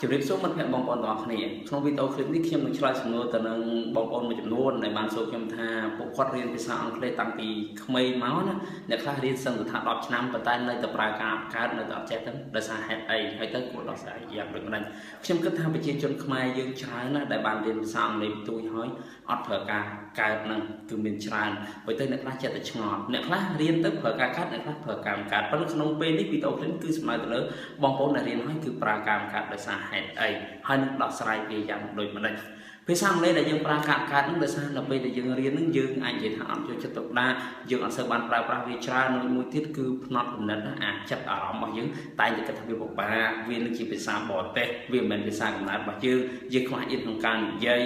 ជម្រាបសួរមិត្តភ័ក្តិបងប្អូនទាំងអស់គ្នាក្នុងវីដេអូឃ្លីបនេះខ្ញុំនឹងឆ្លើយសំណួរទៅនឹងបងប្អូនមួយចំនួនដែលបានសួរខ្ញុំថាពួកគាត់រៀនភាសាអង់គ្លេសតាំងពីក្មេងមកណាអ្នកខ្លះរៀនសឹងថា10ឆ្នាំប៉ុន្តែនៅតែប្រើការកើតនៅតែអត់ចេះទៅដោយសារហេតុអីហើយទៅគួរដោះស្រាយយ៉ាងដូចម្ដេចខ្ញុំគិតថាប្រជាជនខ្មែរយើងច្រើនណាស់ដែលបានរៀនភាសាអង់គ្លេសពីទូចហើយអត់ប្រើការកើតហ្នឹងគឺមានច្រើនព្រោះទៅអ្នកខ្លះចិត្តតែឆ្ងល់អ្នកខ្លះរៀនទៅប្រើការកើតអ្នកខ្លះប្រើការកើតប៉ុន្តែក្នុងពេលនេះវីដេអូឃ្លីបគឺសំដៅទៅលើបងប្អូនដែលរៀនហើយគឺប្រើការកើតដោយសារហេតុអីហើយនឹងដោះស្រាយវាយ៉ាងដូចម្ដេចភាសាអង់គ្លេសដែលយើងប្រើកាត់កើតហ្នឹងដោយសារនៅពេលដែលយើងរៀនហ្នឹងយើងអាចនិយាយថាអត់យកចិត្តទុកដាក់យើងអត់សូវបានប្រើប្រាស់វាច្រើនមួយទៀតគឺផ្នត់គំនិតអាចិត្តអារម្មណ៍របស់យើងតែងតែគិតថាវាពិបាកវានឹងជាភាសាបរទេសវាមិនមែនភាសាកំណើតរបស់យើងយើងខ្វះអៀនក្នុងការនិយាយ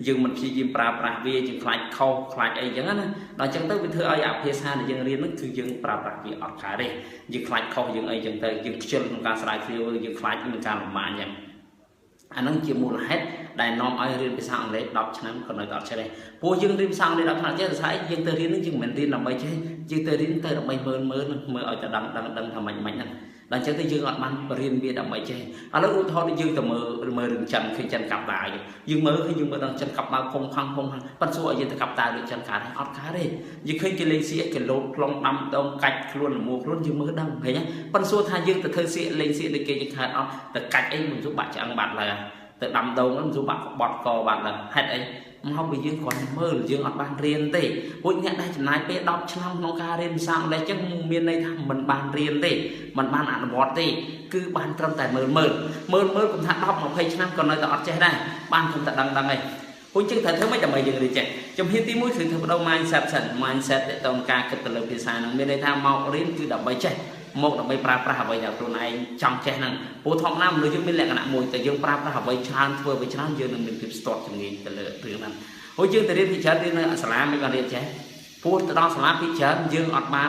យើងមិនព្យាយាមប្រើប្រាស់វាយើងខ្លាចខុសខ្លាចអីចឹងណាដល់ចឹងទៅវាធ្វើឲ្យអាភាសាដែលយើងរៀនហ្នឹងគឺយើងប្រើប្រាស់វាអត់កើតទេយើងខ្លាចខុសយើងអីចឹងទៅយើងខ្ជិលក្នុងការស្រាវជ្រាវយើងខ្លាចមានការលំបាកចឹងអាហ្នឹងជាមូលហេតុដែលនាំឲ្យរៀនភាសាអង់គ្លេស10ឆ្នាំក៏នៅតែអត់ចេះដែរព្រោះយើងរៀនភាសាអង់គ្លេស10ឆ្នាំចេះតែស្អីយើងទៅរៀននឹងយើងមិនមែនរៀនដើម្បីចេះយើងទៅរៀនទៅដើម្បីមើលមើលមើលឲ្យតែដឹងដឹងដឹងថាម៉េចម៉េចហ្នឹងដល់អញ្ចឹងទៅយើងអត់បានរៀនវាដើម្បីចេះឥឡូវឧទាហរណ៍យើងទៅមើលមើលរឿងចិនឃើញចិនកាប់ដាវយើងមើលឃើញយើងមើលដល់ចិនកាប់ដាវខំខំខំប៉ិនសួរឲ្យយើងទៅកាប់ដាវដូចចិនកើតអត់កើតទេយើងឃើញគេលេងសៀកគេលោតប្លង់ដាំដងកាច់ខ្លួនលមួខ្លួនយើងមើលដឹងឃើញទេប៉ិនសួរថាយើងទៅធ្វើសៀកលេងសៀកដូចគេយើងកើតអត់ទៅកាច់អីមិនសួរបាក់ឆ្អឹងបាត់ឡើយទៅដាំដងហ្នឹងមិនសួរបាក់បត់កបាត់ឡើយហេតុអីមកពីយើងគ្រាន់មើលយើងអត់បានរៀនទេពួកអ្នកដែលចំណាយពេល10ឆ្នាំក្នុងការរៀនភាសាអង់គ្លេសចឹងមានន័យថាមិនបានរៀនទេមិនបានអនុវត្តទេគឺបានត្រឹមតែមើលមើលមើលមើលកុំថា10 20ឆ្នាំក៏នៅតែអត់ចេះដែរបានត្រឹមតែដឹងដឹងឯងពួកចឹងត្រូវធ្វើម៉េចដើម្បីយើងរៀនចេះជំហានទី1គឺធ្វើបដូរ mindset សិន mindset តទៅការគិតទៅលើភាសាហ្នឹងមានន័យថាមករៀនគឺដើម្បីចេះមកដើម្បីប្រើប្រាស់អ្វីដែលខ្លួនឯងចង់ចេះហ្នឹងព្រោះធម្មតាមនុស្សយើងមានលក្ខណៈមួយតែយើងប្រើប្រាស់អ្វីច្រើនធ្វើអ្វីច្រើនយើងនឹងមានភាពស្ទាត់ជំនាញទៅលើរឿងហ្នឹងព្រោះយើងទៅរៀនពីច្រើនរៀននៅសាលាមិនបានរៀនចេះព្រោះទៅដល់សាលាពីច្រើនយើងអត់បាន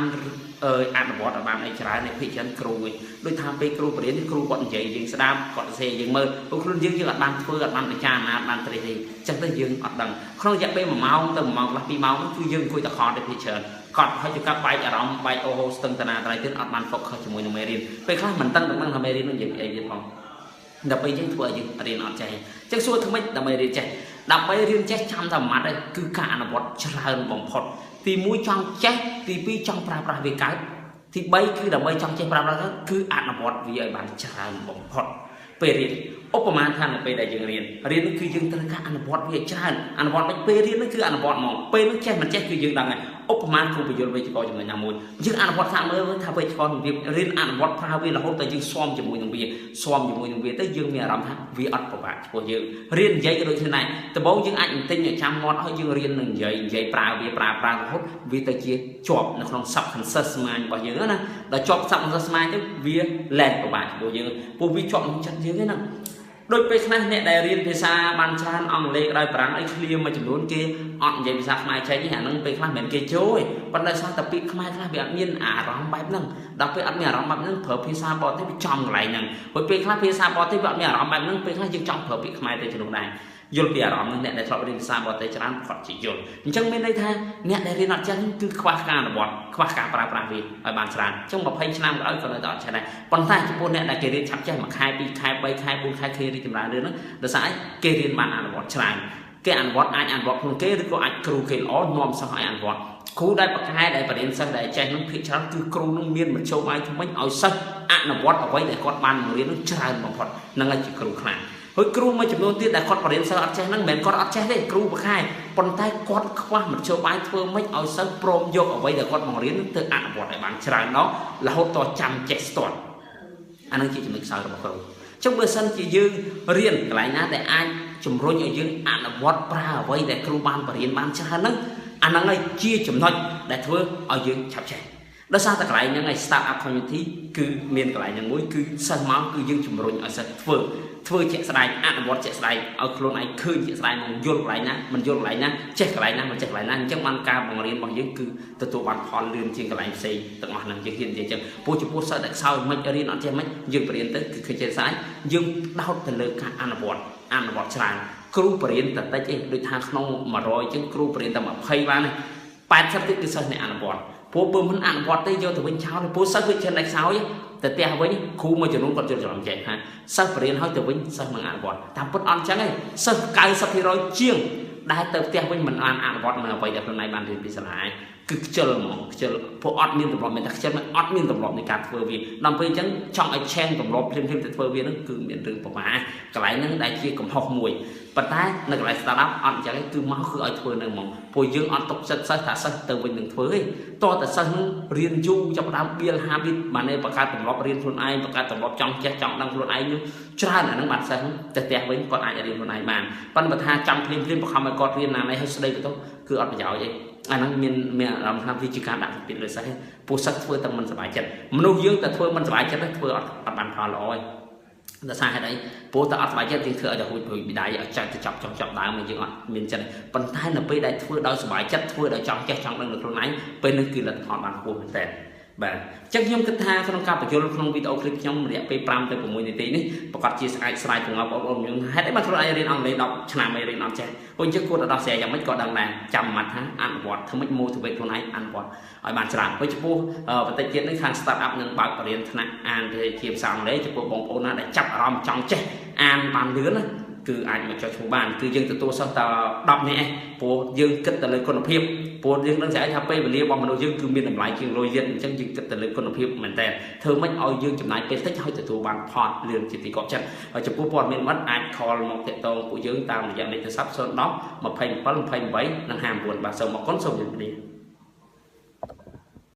អនុវត្តឲ្យបានអីច្រើននេះភាគច្រើនគ្រូឯងដូចថាពេលគ្រូបរៀនគ្រូគាត់និយាយយើងស្ដាប់គាត់សរសេរយើងមើលព្រោះខ្លួនយើងយើងអត់បានធ្វើអត់បានពិចារណាអត់បានត្រេះទេអញ្ចឹងទៅយើងអត់ដឹងក្នុងរយៈពេល1ម៉ោងទៅ1ម៉ោងកន្លះ2ម៉ោងគឺយើងអង្គុយតែខត់ទេភាគច្រើនកត់ហើយជួកាបែកអារម្មណ៍បែកអូហូស្ទឹងតាណាត្រៃទៀតអត់បាន focus ជាមួយនឹងមេរៀនពេលខ្លះមិនដឹងដឹងថាមេរៀននឹងនិយាយពីអីទៀតផងដល់ពេលយើងធ្វើឲ្យយើងរៀនអត់ចេះអញ្ចឹងសួរធ្វើម៉េចដើម្បីរៀនចេះដើម្បីរៀនចេះចាំតែមួយម៉ាត់ឯងគឺការអនុវត្តច្រើនបំផុតទី1ចង់ចេះទី2ចង់ប្រើប្រាស់វាកើតទី3គឺដើម្បីចង់ចេះប្រើប្រាស់គឺអនុវត្តវាឲ្យបានច្រើនបំផុតពេលរៀនឧបមាថានៅពេលដែលយើងរៀនរៀនគឺយើងត្រូវការអនុវត្តវាច្រើនអនុវត្តមិនពេលរៀនគឺអនុវត្តហ្មងពេលនោះចេះមិនចេះគឺយើងដឹងហើយឧបមាគ្រូបញ្យលវេជ្ជករចំណុចណាមួយយើងអនុវត្តថាមើលថាវេជ្ជកររបៀបរៀនអនុវត្តប្រើវារហូតតែយើងស៊ាំជាមួយនឹងវាស៊ាំជាមួយនឹងវាទៅយើងមានអារម្មណ៍ថាវាអត់ពិបាកចំពោះយើងរៀននិយាយក៏ដូចគ្នាដែរដំបូងយើងអាចបន្ទិញឲ្យចាំមាត់ឲ្យយើងរៀននឹងនិយាយនិយាយប្រើវាប្រើប្រើរហូតវាទៅជាជាប់នៅក្នុង subconscious mind របស់យើងណាដល់ជាប់ subconscious mind ទៅវាលែងពិបាកចំពោះយើងព្រោះវាជាប់ក្នុងចិត្តយើងហ្នឹងដូចពេលខ្លះអ្នកដែលរៀនភាសាបានច្រើនអង់គ្លេសក៏ដោយបារាំងអីឃ្លាមួយចំនួនគេអត់និយាយភាសាខ្មែរចេញទេអាហ្នឹងពេលខ្លះមិនមែនគេចូលទេប៉ុន្តែសារតែពាក្យខ្មែរខ្លះវាអត់មានអារម្មណ៍បែបហ្នឹងដល់ពេលអត់មានអារម្មណ៍បែបហ្នឹងប្រើភាសាបរទេសវាចំកន្លែងហ្នឹងព្រោះពេលខ្លះភាសាបរទេសវាអត់មានអារម្មណ៍បែបហ្នឹងពេលខ្លះយើងចង់ប្រើពាក្យខ្មែរទៅជំនួសដែរយល់ពីអារម្មណ៍ហ្នឹងអ្នកដែលធ្លាប់រៀនភាសាបរទេសច្រើនគាត់ជាយល់អញ្ចឹងមានន័យថាអ្នកដែលរៀនអត់ចេះគឺខ្វះការអនុវត្តខ្វះការប្រើប្រាស់វាឲ្យបានច្រើនអញ្ចឹង20ឆ្នាំក៏ដោយក៏នៅតែអត់ចេះដែរប៉ុន្តែចំពោះអ្នកដែលគេរៀនឆាប់ចេះ1ខែ2ខែ3ខែ4ខែគេរីកចម្រើនរឿងហ្នឹងដោយសារអីគេរៀនបានអនុវត្តច្រើនគេអនុវត្តអាចអនុវត្តខ្លួនគេឬក៏អាចគ្រូគេល្អនាំសិស្សឲ្យអនុវត្តគ្រូដែលប្រកែដែលបរៀនសិស្សដែលចេះនឹងភាគច្រើនគឺគ្រូនឹងមានមធ្យោបាយថ្មីឲ្យសិស្សអនុវត្តអ្វីដែលគាត់បានបង្រៀននឹងច្រើនបំផុតនឹងហើយជាគ្រូខ្លាំងហើយគ្រូមួយចំនួនទៀតដែលគាត់បរៀនសិស្សអត់ចេះហ្នឹងមិនមែនគាត់អត់ចេះទេគ្រូប្រខែប៉ុន្តែគាត់ខ្វះមធ្យោបាយធ្វើម៉េចឲ្យសិស្សព្រមយកអ្វីដែលគាត់បង្រៀនទៅអនុវត្តឲ្យបានច្រើនដល់រហូតតចាំចេះស្ទាត់អានឹងជាចំណុចខ្សោយរបស់គ្រូចឹងបើសិនជាយើងរៀនកន្លែងណាដែលអាចជំរុញឲ្យយើងអនុវត្តប្រើអ្វីដែលគ្រូបានបរៀនបានច្រើនហ្នឹងអាហ្នឹងហើយជាចំណុចដែលធ្វើឲ្យយើងឆាប់ចេះដោយសារតែកន្លែងហ្នឹងឯង start up community គឺមានកន្លែងហ្នឹងមួយគឺសិស្សមកគឺយើងជំរុញឲ្យសិស្សធ្វើធ្វើជាក់ស្ដែងអនុវត្តជាក់ស្ដែងឲ្យខ្លួនឯងឃើញជាក់ស្ដែងមកយល់កន្លែងណាមិនយល់កន្លែងណាចេះកន្លែងណាមិនចេះកន្លែងណាអញ្ចឹងបានការបង្រៀនរបស់យើងគឺទទួលបានផលលឿនជាងកន្លែងផ្សេងទាំងអស់ហ្នឹងយើងហ៊ាននិយាយអញ្ចឹងព្រោះចំពោះសិស្សដែលខ្សោយមិនរៀនអត់ចេះមិនយើងបរៀនទៅគឺឃើញជាក់ស្ដែងយើងដោតទៅលើការអនុវត្តអនុវត្តច្រើនគ្រូបរៀនតែតិចឯងដូចថាក្នុង100អញ្ចឹងគ្រូបរៀនតែ20បាន80ទៀតគឺសិស្សអ្នកអនុវត្តព្រោះបើមិនអនុវត្តទេយកទៅវិញចោលព្រោះសិស្សវាច្រើនតែខ្សោយ ទៅផ្ទះវិញ គ្រូមួយចំនួនគាត់យល់ច្រឡំចេះថា សិស្សបរៀនហើយទៅវិញសិស្សមិនអនុវត្ត។ តាមពិតអត់ចឹងទេ សិស្ស90%ជាងដែលទៅផ្ទះវិញមិនបានអនុវត្តនៅអ្វីដែលខ្លួនឯងបានរៀនពីសាលា គឺខ្ជិលហ្មង ខ្ជិល ព្រោះអត់មានទម្លាប់ មានតែខ្ជិល អត់មានទម្លាប់នៃការធ្វើវា។ ដល់ពេលអញ្ចឹង ចង់ឲ្យឆេងទម្លាប់ភ្លាមៗទៅធ្វើវាហ្នឹង គឺមានរឿងពិបាក កន្លែងហ្នឹងដែលជាកំហុសមួយ។ ប៉ុន្តែនៅកន្លែង start up អត់អញ្ចឹងទេ គឺមកគឺឲ្យធ្វើនៅហ្មង ព្រោះយើងអត់ទុកចិត្តសិស្សថាសិស្សទៅវិញនឹងធ្វើទេ តោះតែសិស្សហ្នឹងរៀនយូរ ចាប់ផ្ដើម build habit បានទេ បង្កើតទម្លាប់រៀនខ្លួនឯង បង្កើតទម្លាប់ចង់ចេះចង់ដឹងខ្លួនឯងនឹងច្រើន អាហ្នឹងបានសិស្សទៅផ្ទះវិញគាត់អាចរៀនខ្លួនឯងបាន។ ប៉ុន្តែបើថាចាំភ្លាមភ្លាមបង្ខំឲ្យគាត់រៀនណានេះហើយស្ដីបន្ទោស គឺអត់ប្រយោជន៍ទេ អាហ្នឹងមានអារម្មណ៍ថាវាជាការដាក់សម្ពាធលើសិស្ស ព្រោះសិស្សធ្វើតែមិនសប្បាយចិត្ត។ មនុស្សយើងតែធ្វើមិនសប្បាយចិត្ត ធ្វើអត់បានផលល្អទេ ដោយសារហេតុអី? ព្រោះតែអត់សប្បាយចិត្ត យើងធ្វើឲ្យតែហួចព្រួយបិដៃឲ្យចាច់ទៅចាប់ចង់ចាប់ដើម យើងអត់មានចិត្ត។ ប៉ុន្តែនៅពេលដែលធ្វើដោយសប្បាយចិត្ត ធ្វើដោយចង់ចេះចង់ដឹងនៅខ្លួនឯង ពេលនេះគឺលទ្ធផលបានខ្ពស់មែនតើ។ បាទ អញ្ចឹងខ្ញុំគិតថាក្នុងការបញ្យល់ក្នុងវីដេអូឃ្លីបខ្ញុំរយៈពេល5ទៅ6នាទីនេះ ប្រកាសជាស្អាតស្រាយចង្អល់បងប្អូនខ្ញុំ ហេតុអីបានខ្លួនឯងរៀនអង់គ្លេស10ឆ្នាំឯងរៀនអត់ចេះ។ ព្រោះអញ្ចឹងគួរតែដោះស្រាយយ៉ាងម៉េចក៏ដឹងដែរ ចាំម៉ាត់ថាអនុវត្ត ធ្វើម៉េច motivate ខ្លួនឯងអនុវត្តឲ្យបានច្រើន។ ហើយចំពោះបន្តិចទៀតនេះ ខាង start up នឹងបើកបរិញ្ញាថ្នាក់អានជាភាសាអង់គ្លេស ចំពោះបងប្អូនណាដែលចាប់អារម្មណ៍ចង់ចេះអានបានលឿនណា គឺអាចមកចុះឈ្មោះបាន។ គឺយើងទទួលសិស្សតែ10នាក់ឯង ព្រោះយើងគិតទៅលើគុណភាព ព្រោះយើងដឹងស្អីថាពេលវេលារបស់មនុស្សយើងគឺមានតម្លៃជាងលុយទៀត អញ្ចឹងយើងគិតទៅលើគុណភាពមែនតើ ធ្វើម៉េចឲ្យយើងចំណាយពេលតិចហើយទទួលបានផលលឿនជាទីគាប់ចិត្ត។ ហើយចំពោះព័ត៌មានមិត្តអាច call មកតាក់ទងពួកយើងតាមរយៈលេខទូរស័ព្ទ010 27 28និង59។ បាទ សូមអរគុណ សូមជម្រាបលា។